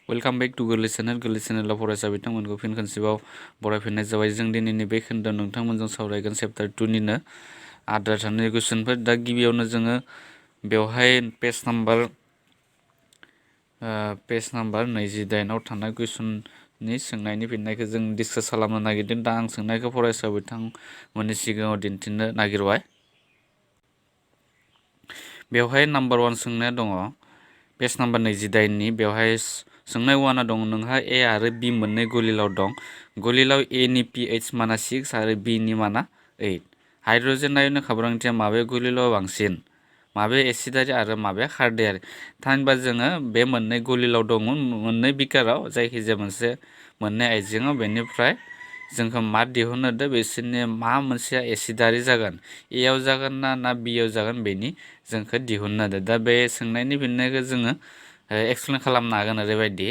Welcome back to गोरलै चेनेलाव फरायसा बिथांमोनखौ फिन खनसेबाव बरायफिननाय जाबाय। जों दिनैनि बे खोन्दोआव नोंथांमोनजों सावरायगोन चेप्टार 2निनो आद्रा थानाय कुइसनफोर। दा गिबियावनो जोङो बेवहाय पेज नाम्बार 28आव थानाय कुइसननि सोंनायनि फिननायखौ जों डिसकास खालामनो नागिरदों। दा आं सोंनायखौ फरायसा बिथांमोननि सिगाङाव दिन्थिनो नागिरबाय। बेवहाय नाम्बार 1 सोंनाया दङ पेज नाम्बार 28नि। बेवहाय सोंनाय 1आ दं नोंहा ए आरो बी मोननै गलिलाव दं। गलिलाव ए नि pH माना 6 आरो बी नि माना 8। हाइड्रजेन आयननि खाब्रांथिया माबे गलिलाव बांसिन, माबे एसिडारि आरो माबे खारदैयारि? थामहिनबा जोङो बे मोननै गलिलाव दंमोन, मोननै बिकाराव जायखिजाया मोनसे मोननै आइजेंआव, बेनिफ्राय जोंखौ मा दिहुननो होदो बिसोरनि मा मोनसेया एसिडारि जागोन, ए आव जागोन ना बी आव जागोन, बेनि जोंखौ दिहुननो होदो। दा बे सोंनायनि फिननायखौ जोङो एक्सप्लेन खालामनो हागोन ओरैबायदि।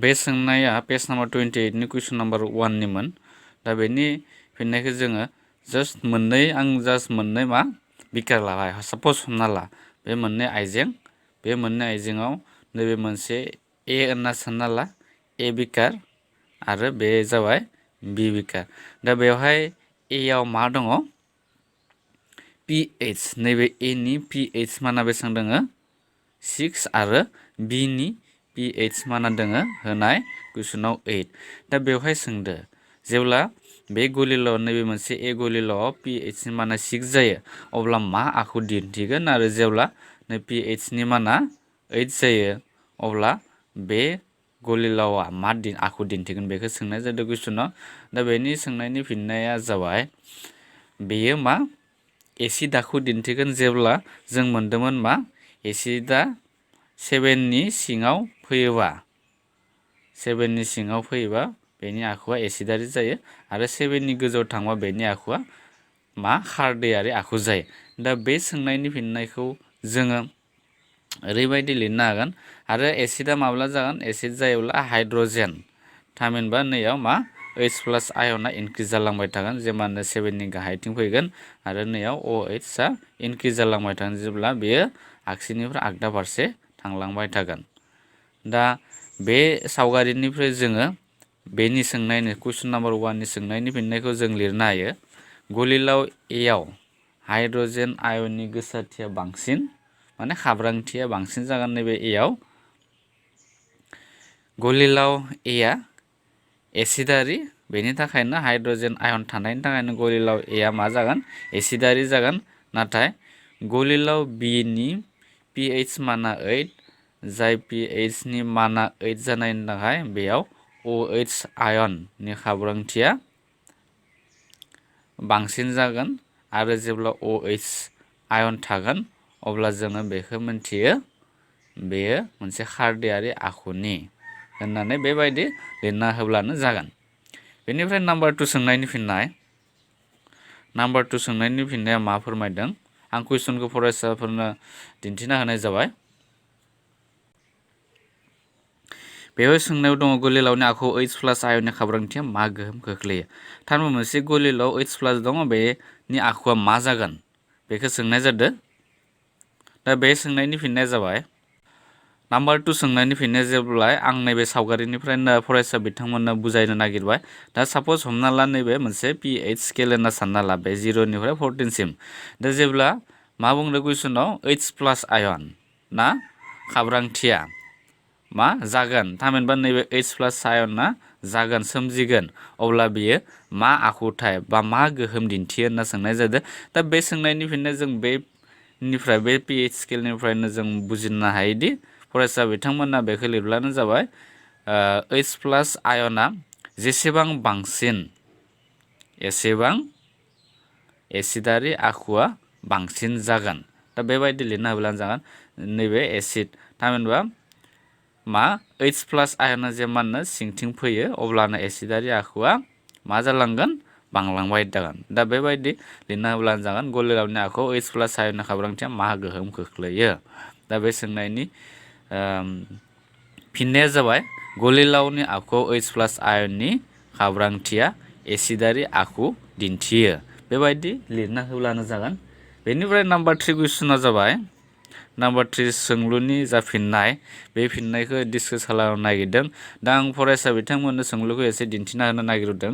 बे सोंनाया पेज नाम्बार 28नि कुइसन नाम्बार 1निमोन। दा बेनि फिननायखौ जोङो जास्ट मोननै बिकार लाबाय। सापस हमना ला बे मोननै आइजेंआव नैबे मोनसे ए होनना सानना ला, ए बिकार, आरो बे जाबाय बी बिकार। दा बेवहाय ए आव मा दङ pH, नैबे ए नि pH माना बेसेबां दङ 6 आरो बी नि pH माना दङ होनाय कुइसनाव 8। दा बेवहाय सोंदो जेब्ला बे गलिलाव नैबे मोनसे ए गलिलाव pH नि माना 6 जायो अब्ला मा आखु दिन्थिगोन, आरो जेब्ला नै pH नि माना 8 जायो अब्ला बे गलिलावआ मा आखु दिन्थिगोन बेखौ सोंनाय जादों कुइसनाव। दा बेनि सोंनायनि फिननाया जाबाय बेयो एसिड आखु दिन्थिगोन जेब्ला जों मोनदोंमोन एसिडआ 7नि सिङाव फैयोबा बेनि आखुआ एसिडारि जायो, आरो 7नि गोजौआव थांबा बेनि आखुआ खारदैयारि आखु जायो। दा बे सोंनायनि फिननायखौ जोङो ओरैबायदि लिरनो हागोन, आरो एसिडआ माब्ला जागोन, एसिड जायोब्ला हाइड्रजेन, थामहिनबा नैयाव H+ आयना इनक्रिज जालांबाय थागोन जेब्लानो 7नि गाहायथिं फैगोन, आरो नैयाव OH आ इनक्रिज जालांबाय थागोन जेब्ला बेयो आगसिनिफ्राय आगदा फारसे थांलांबाय थागोन। दा बे सावगारिनिफ्राय जोङो बेनि सोंनायनि कुइसन नाम्बार 1नि सोंनायनि फिननायखौ जों लिरनो हायो। गलिलाव ए आव हाइड्रजेन आयननि गोसारथिया बांसिन, खाब्रांथिया बांसिन जागोन नैबे ए आव। गलिलाव ए आ एसिडारि, बेनि थाखायनो हाइड्रजेन आयन थानायनि थाखायनो गलिलाव ए आ मा जागोन, एसिडारि जागोन। नाथाय गलिलाव बी नि pH माना 8, जाय pH नि माना 8 जानायनि थाखाय बेयाव OH आयननि खाब्रांथिया बांसिन जागोन, आरो जेब्ला OH आयन थागोन अब्ला जोङो बेखौ मिन्थियो बेयो मोनसे खारदैयारि आखुनि होननानै बेबायदि लिरना होब्लानो जागोन। बेनिफ्राय नाम्बार 2 सोंनायनि फिननाया मा फोरमायदों, आं कुइसनखौ फरायसाफोरनो दिन्थिना होनाय जाबाय। बेवहाय सोंनायाव दङ गलिलावनि आखुआव H+ आयननि खाब्रांथिया मा गोहोम खोख्लैयो? थारमाने मोनसे गलिलाव H+ दङ, बेनि आखुआ मा जागोन बेखौ सोंनाय जादों। दा बे सोंनायनि फिननाया जाबाय नाम्बार 2 सोंनायनि फिननाया जेब्ला आं नैबे सावगारिनिफ्रायनो फरायसा बिथांमोननो बुजायनो नागिरबाय। दा सापस हमना ला नैबे मोनसे pH स्केल होनना सानना ला, बे 0निफ्राय 14सिम। दा जेब्ला मा बुंदों कुइसनाव H+ आयन ना खाब्रांथिया जागोन, थामहिनबा नैबे H+ आयना जागोन, सोमजिगोन, अब्ला बियो मा आखुथाय मा गोहोम दिन्थियो होनना सोंनाय जादों। दा बे सोंनायनि फिननाय जों बे pH स्केलनिफ्रायनो जों बुजिनो हायोदि फरायसा बिथांमोना बेखौ लिरब्लानो जाबाय H+ आयना जेसेबां बांसिन एसेबां एसिडारि आखुआ बांसिन जागोन। दा बेबायदि लिरना होब्लानो जागोन नैबे एसिड, थामहिनबा H+ आयना जेब्लानो सिंथिं फैयो अब्लानो एसिडारि आखुआ जालांगोन, बांलांबाय थागोन। दा बेबायदि लिरना होब्लानो जागोन गलिलावनि आखुआव H+ आयननि खाब्रांथिया मा गोहोम खोख्लैयो। दा बे सोंनायनि फिननाया जाबाय गलिलावनि आखुआव H+ आयननि खाब्रांथिया एसिडारि आखु दिन्थियो। बेबायदि लिरना होब्लानो जागोन। बेनिफ्राय नाम्बार 3 कुइसना जाबाय नाम्बार 3 सोंलुनि जा फिननाय बे फिननायखौ डिसकास खालामनो नागिरदों। दा आं फरायसा बिथांमोननो सोंलुखौ एसे दिन्थिना होनो नागिरदों।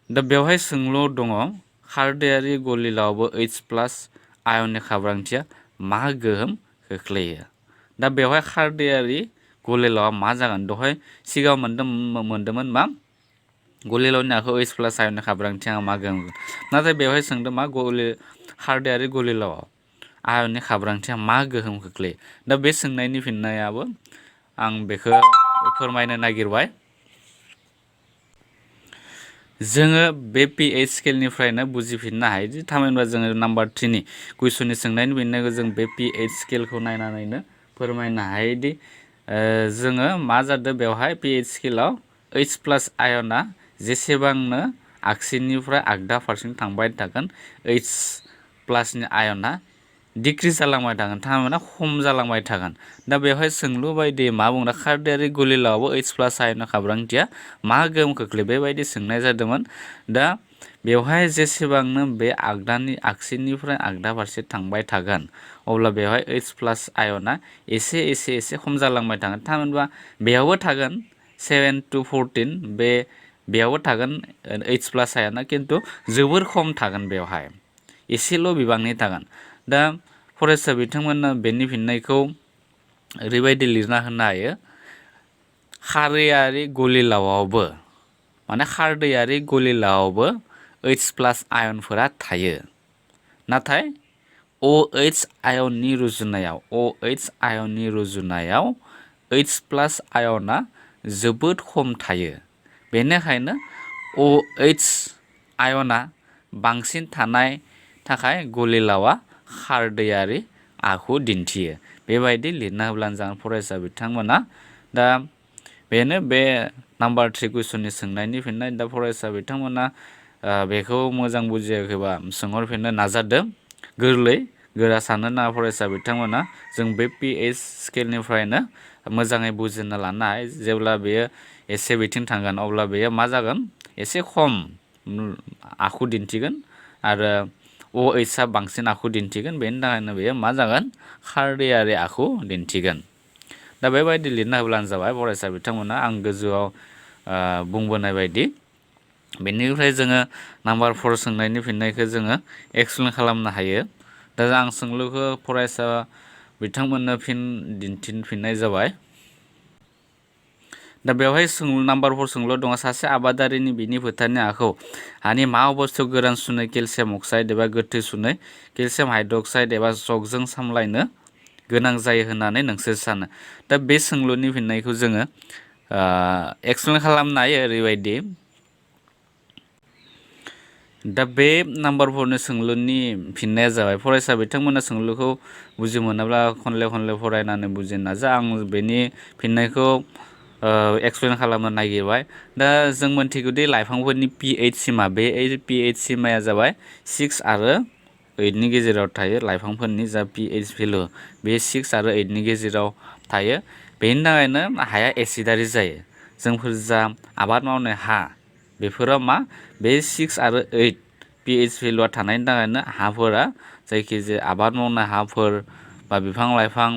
दा बेवहाय सोंलुआव दङ खारदैयारि गलिलावबो H+ आयननि खाब्रांथिया मा गोहोम खोख्लैयो। दा बेवहाय खारदैयारि गलिलावआ मा जागोन? दहाय सिगाङाव मोन्दोंमोन मा गलिलावनि आखुआव H+ आयननि खाब्रांथिया मा गोहोम, नाथाय बेवहाय सोंदों मा खारदैयारि गलिलावआव आयननि खाब्रांथिया मा गोहोम खोख्लैयो। दा बे सोंनायनि फिननायाबो आं बेखौ फोरमायनो नागिरबाय। जोङो बे pH स्केलनिफ्रायनो बुजिफिननो हायो दि थामहिनबा जोङो नाम्बार 3 नि कुइसननि सोंनायनि फिननायखौ जों बे pH स्केलखौ नायनानैनो फोरमायनो हायोदि जोङो मा जादों बेवहाय pH स्केलाव H+ आयना जेसेबांनो आगसिनिफ्राय आगदा फारसेथिं थांबाय थागोन H+ नि आयना डिक्रिज जालांबाय थागोन, थारमाने खम जालांबाय थागोन। दा बेवहाय सोंलु बायदि मा बुंदों खारदैयारि गलिलावआवबो H+ आयननि खाब्रांथिया मा गोहोम खोख्लैयो बेबायदि सोंनाय जादोंमोन। दा बेवहाय जेसेबांनो बे आगसिनिफ्राय आगदा फारसे थांबाय थागोन अब्ला बेवहाय H+ आयना एसे खम जालांबाय थागोन, थामहिनबा बेयावबो थागोन 7 to 14 बेयावबो थागोन H+ आयना, खिन्थु जोबोर खम थागोन, बेवहाय एसेल' बिबांनि थागोन। दा फरायसा बिथांमोना बेनि फिननायखौ ओरैबायदि लिरना होनो हायो खारदैयारि गलिलावआवबो माने खारदैयारि गलिलावआवबो H+ आयनफोरा थायो, नाथाय OH आयननि रुजुनायाव H+ आयना जोबोद खम थायो। बेनिखायनो OH आयना बांसिन थानाय थाखाय गलिलावआ खारदैयारि आखु दिन्थियो। बेबायदि लिरना होब्लानो जागोन फरायसा बिथांमोना। दा बेनो बे नाम्बार 3 कुइसननि सोंनायनि फिननाय। दा फरायसा बिथांमोना बेखौ मोजां बुजियाखैबा सोंहरफिननो नाजादों। गोरा साननो नाङा फरायसा बिथांमोना। जों बे pH स्केलनिफ्रायनो मोजाङै बुजिना लानो हायो। जेब्ला बेयो एसे बिथिं थांगोन अब्ला बेयो मा जागोन एसे खम आखु दिन्थिगोन आरो OHआ बांसिन आखु दिन्थिगोन। बेनि थाखायनो बेयो मा जागोन खारदैयारि आखु दिन्थिगोन। दा बेबायदि लिरना होब्लानो जाबाय फरायसा बिथांमोना आं गोजौआव बुंबोनाय बायदि। बेनिफ्राय जोङो नाम्बार 4 सोंनायनि फिननायखौ जोङो एक्सप्लेन खालामनो हायो। दा आं सोंलुखौ फरायसा बिथांमोननो दिन्थिफिननाय जाबाय। दा बेवहाय नाम्बार 4 सोंलुआव दङ सासे आबादारिनि बिनि फोथारनि हाखौ हानि मा अबस्थायाव गोरान सुनै केलसियाम अक्साइड एबा गोथै सुनै केलसियाम हाइड्रक्साइड एबा सकजों सामलायनो गोनां जायो होननानै नोंसोर सानो। दा बे सोंलुनि फिननायखौ जोङो एक्सप्लेन खालामनो हायो ओरैबायदि। दा बे नाम्बार 4नि सोंलुनि फिननाया जाबाय फरायसा बिथांमोना सोंलुखौ बुजि मोनाब्ला खनले फरायनानै बुजिनो नाजा। आं बेनि फिननायखौ एक्सप्लेन खालामनो नागिरबाय। दा जों मोनथिगौदि लाइफांफोरनि pH सिमा, बे pH सिमाया जाबाय 6 आरो 8नि गेजेराव थायो। लाइफांफोरनि जा pH भेलु बे 6 आरो 8नि गेजेराव थायो। बेनि थाखायनो हाया एसिडारि जायो। जोंफोर जा आबाद मावनाय हा बेफोराव मा बे 6 आरो 8 pH भेलुआ थानायनि थाखायनो हाफोरा जायखिजाया आबाद मावनाय हाफोर बा बिफां लाइफां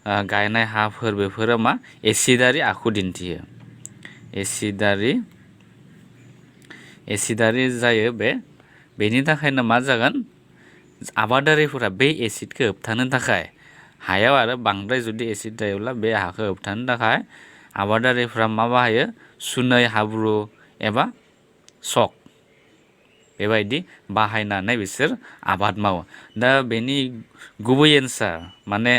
गायनाय हाफोर बेफोरो मा एसिडारि आखु दिन्थियो। एसिडारि जायो। बेनि थाखायनो मा जागोन आबादारिफोरा बे एसिडखौ होबथानो थाखाय हायाव आरो बांद्राय जुदि एसिड जायोब्ला बे हाखौ होबथानो थाखाय आबादारिफ्रा मा बाहायो सुनै हाब्रु एबा सक बेबायदि बाहायनानै बिसोर आबाद मावो। दा बेनि गुबै एन्सार माने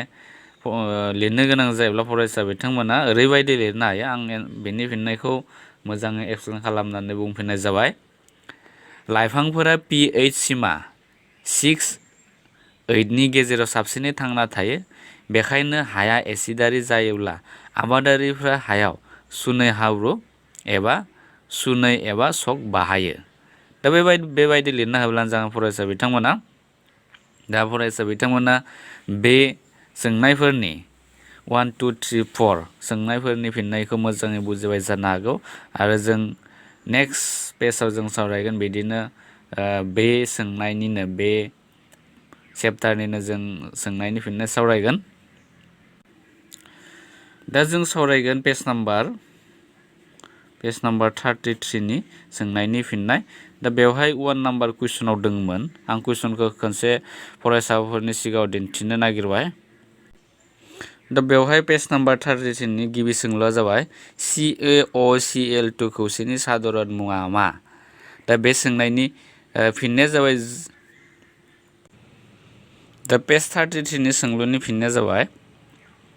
लिरनो गोनां जायोब्ला फरायसा बिथांमोना ओरैबायदि लिरनो हायो। आं बेनि फिननायखौ मोजाङै एक्सप्लेन खालामनानै बुंफिननाय जाबाय। लाइफांफोरा pH सिमा 6, 8नि गेजेराव साबसिनै थांना थायो। बेखायनो हाया एसिडारि जायोब्ला आबादारिफ्रा हायाव सुनै हाब्रु एबा सक बाहायो। दा बेबायदि लिरना होब्लानो जागोन फरायसा बिथांमोना। दा फरायसा बिथांमोना बे सोंनायफोरनि 1, 2, 3, 4 सोंनायफोरनि फिननायखौ मोजाङै बुजिबाय जानो हागौ आरो जों नेक्स्ट पेजआव जों सावरायगोन बिदिनो बे सोंनायनिनो बे चेप्टारनिनो जों सोंनायनि फिननाय सावरायगोन। दा जों सावरायगोन पेज नाम्बार 33 नि सोंनायनि फिननाय। दा बेवहाय 1 नाम्बार कुइसनाव दंमोन। आं कुइसनखौ खनसे फरायसाफोरनि सिगाङाव दिन्थिनो नागिरबाय। दा बेवहाय पेज नाम्बार 33 नि गिबि सोंलुआ जाबाय CaOCl2 खौसेनि साधारन मुङा मा? दा बे सोंनायनि फिननाया जाबाय दा पेज 33 नि सोंलुनि फिननाया जाबाय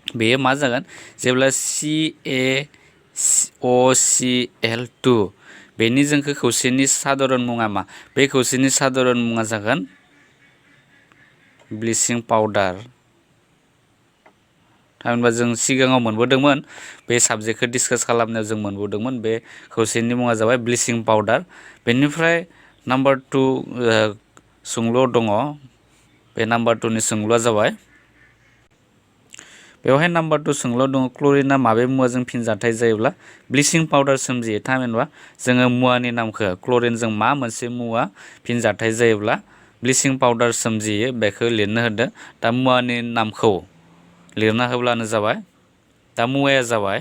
बेयो मा जागोन जेब्ला CaOCl2 बेनि जोंखो खौसेनि साधारन मुङा मा? बे खौसेनि साधारन मुङा जागोन ब्लिचिं पाउडार। थामहिनबा जों सिगाङाव मोनबोदोंमोन बे साबजेक्टखौ डिसकास खालामनायाव जों मोनबोदोंमोन बे खौसेनि मुङा जाबाय ब्लिचिं पाउडार। बेनिफ्राय नाम्बार 2 सोंलुआव दङ। बे नाम्बार 2 नि सोंलुआ जाबाय बेवहाय नाम्बार 2 सोंलुआव दङ क्ल'रिनआ माबे मुवाजों फिनजाथाय जायोब्ला ब्लिचिं पाउडार सोमजियो? थामहिनबा जोङो मुवानि नामखौ क्ल'रिनजों मा मोनसे मुवा फिनजाथाय जायोब्ला ब्लिचिं पाउडार सोमजियो बेखौ लिरनो होदों। दा मुवानि नामखौ लिरना होब्लानो जाबाय। दा मुवाया जाबाय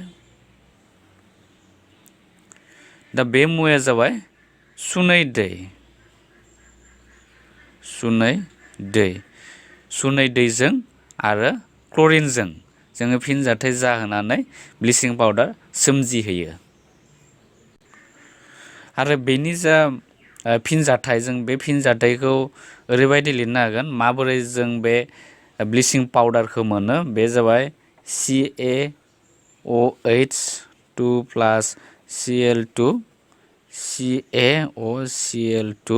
दा बे मुवाया जाबाय सुनै दै। सुनै दैजों आरो क्ल'रिनजों जोङो फिनजाथाय जाहोनानै ब्लिचिं पाउडार सोमजिहोयो। आरो बेनि जा फिनजाथाय जों बे फिनजाथायखौ ओरैबायदि लिरनो हागोन माबोरै जों बे ब्लिचिं पाउडारखौ मोनो। बे जाबाय CaOH2 प्लास Cl2 CaOCl2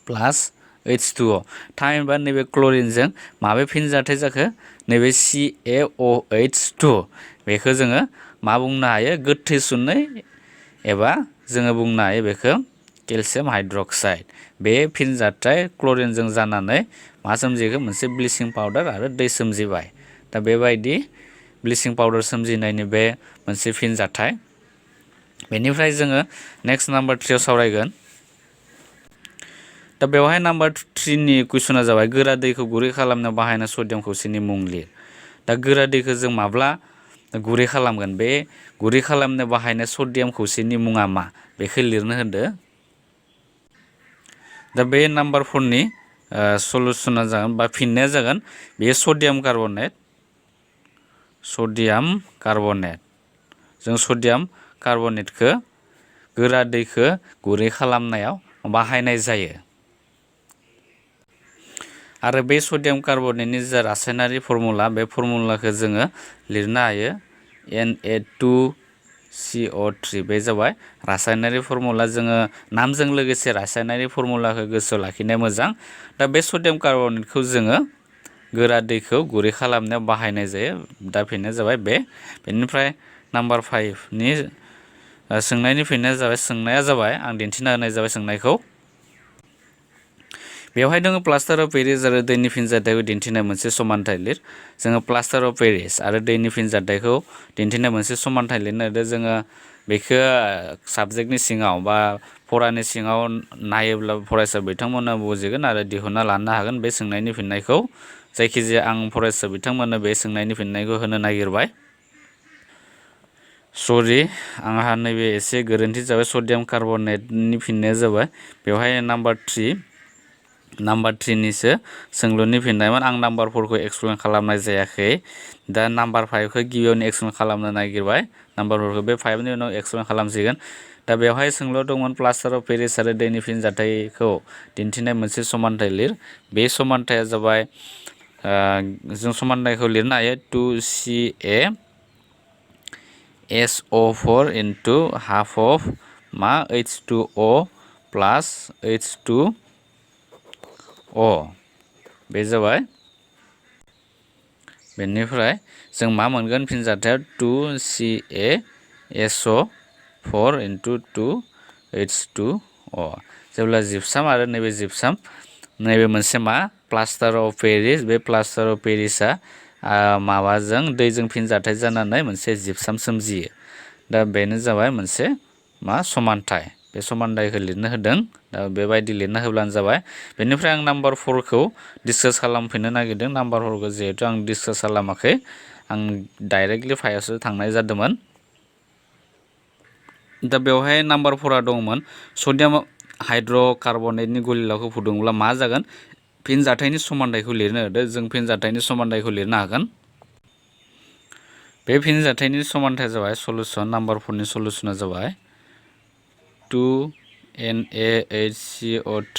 प्लास H2O। थामहिनबा नैबे क्ल'रिनजों माबे फिनजाथाय जाखो? नैबे CaOH2 बेखौ जोङो मा बुंनो हायो? गोथै सुनै एबा जोङो बुंनो हायो बेखौ केलसियाम हाइड्रक्साइड। बे फिनजाथाय क्ल'रिनजों जानानै मा सोमजिगोन? मोनसे ब्लिचिं पाउडार आरो दै सोमजिबाय। दा बेबायदि ब्लिचिं पाउडार सोमजिनायनि बे मोनसे फिनजाथाय। बेनिफ्राय जोङो नेक्स्ट नाम्बार 3 आव सावरायगोन। दा बेवहाय नाम्बार 3 नि कुइसना जाबाय गोरा दैखौ गुरै खालामनो बाहायनाय सडियाम खौसेनि मुं लिर। दा गोरा दैखौ जों माब्ला गुरै खालामगोन? बे गुरै खालामनो बाहायनाय सडियाम खौसेनि मुङा मा? बेखौ लिरनो होदो। दा बे नाम्बार 4 नि सलुसना जागोन बा फिननाया जागोन बेयो सडियाम कार्बनेट। जों सडियाम कार्बनेटखौ गोरा दैखौ गुरै खालामनायाव बाहायनाय जायो। आरो बे सडियाम कार्बनेटनि जा रासायनारि फर्मुला बे फर्मुलाखौ जोङो लिरनो हायो Na2CO3। बे जाबाय रासायनारि फर्मुला। जोङो नामजों लोगोसे रासायनारि फर्मुलाखौ गोसोआव लाखिनाया मोजां। दा बे सडियाम कार्बनेटखौ जोङो गोरा दैखौ गुरै खालामनायाव बाहायनाय जायो। दा फिननाया जाबाय बे। बेनिफ्राय नाम्बार 5 नि सोंनायनि फिननाया जाबाय आं दिन्थिना होनाय जाबाय सोंनायखौ। बेवहाय दङ प्लास्टार अफ पेरिस आरो दैनि फिनजाथायखौ दिन्थिनाय मोनसे समानथाय लिर। जोङो प्लास्टार अफ पेरिस आरो दैनि फिनजाथायखौ दिन्थिनाय मोनसे समानथाय लिरनो होदों। जोङो बेखौ साबजेक्टनि सिङाव बा फरानि सिङाव नायोब्ला फरायसा बिथांमोना बुजिगोन आरो दिहुनना लानो हागोन बे सोंनायनि फिननायखौ। जायखिजाया आं फरायसा बिथांमोननो बे सोंनायनि फिननायखौ होनो नागिरबाय। सरि आंहा नैबे एसे गोरोन्थि जाबाय। सडियाम कार्बनेटनि फिननाया जाबाय बेवहाय नाम्बार 3 निसो सोंलुनि फिननायमोन। आं नाम्बार 4 खौ एक्सप्लेन खालामनाय जायाखै। दा नाम्बार 5 खौ गिबियावनो एक्सप्लेन खालामनो नागिरबाय। नाम्बार 4 खौ बे 5 नि उनाव एक्सप्लेन खालामसिगोन। दा बेवहाय सोंलुआव दंमोन प्लास्टार अफ पेरिस आरो दैनि फिनजाथायखौ दिन्थिनाय मोनसे समानथाय लिर। बे समानथाया जाबाय जों समानथायखौ लिरनो हायो 2CaSO4 इन्टु हाफ अफ मा H2O प्लास H2O। बे जाबाय। बेनिफ्राय जों मा मोनगोन? फिनजाथाया 2CaSO4 इन्टु 2H2O। जेब्ला जिबसाम आरो नैबे जिबसाम नैबे मोनसे मा प्लास्टार अफ पेरिस। बे प्लास्टार अफ पेरिसआ माबाजों दैजों फिनजाथाय जानानै मोनसे जिबसाम सोमजियो। दा बेनो जाबाय मोनसे मा समानथाय। बे समानथायखौ लिरनो होदों। दा बेबायदि लिरना होब्लानो जाबाय बेनिफ्राय आं नाम्बार 4 खौ डिसकास खालामफिननो नागिरदों नाम्बार 4 खौ जिहेतु आं डिसकास खालामाखै आं डाइरेक्टलि फाइआवसो थांनाय जादोंमोन दा बेवहाय नाम्बार 4आ दंमोन सडियाम हाइड्र'कार्बनेटनि गलिलावखौ फुदुंब्ला मा जागोन फिनजाथायनि समानथायखौ लिरनो होदो जों फिनजाथायनि समानथायखौ लिरनो हागोन बे फिनजाथायनि समानथाया जाबाय सलुसन नाम्बार 4 नि सलुसना जाबाय 2NaHCO3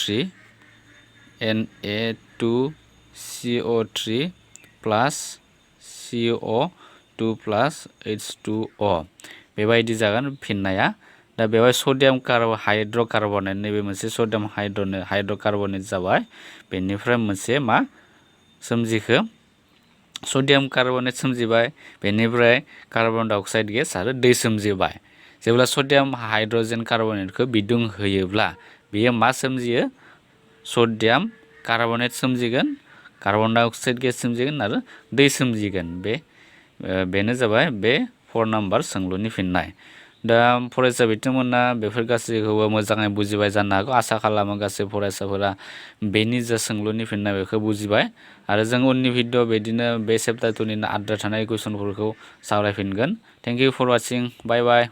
Na2CO3 प्लास CO2 प्लास H2O बेबायदि जागोन फिननाया दा बेवहाय सडियाम हाइड्र'कार्बनेट नैबे मोनसे सडियाम हाइड्र'कार्बनेट जाबाय बेनिफ्राय मोनसे मा सोमजिखो सडियाम कार्बनेट सोमजिबाय बेनिफ्राय कार्बन डाइ अक्साइड गेस आरो दै सोमजिबाय जेब्ला सडियाम हाइड्रजेन कार्बनेटखौ बिदुं होयोब्ला बेयो मा सोमजियो सडियाम कार्बनेट सोमजिगोन कार्बन डाइ अक्साइड गेस सोमजिगोन आरो दै सोमजिगोन बेनो जाबाय बे 4 नाम्बार सोंलुनि फिननाय दा फरायसा बिथांमोना बेफोर गासैखौबो मोजाङै बुजिबाय जानो हागौ आसा खालामो गासै फरायसाफोरा बेनि जा सोंलुनि फिननाय बेखौ बुजिबाय आरो जों उननि भिडिअ बिदिनो बे चेप्टार 2 नि आद्रा थानाय कुइसनफोरखौ सावरायफिनगोन thank you for watching bye bye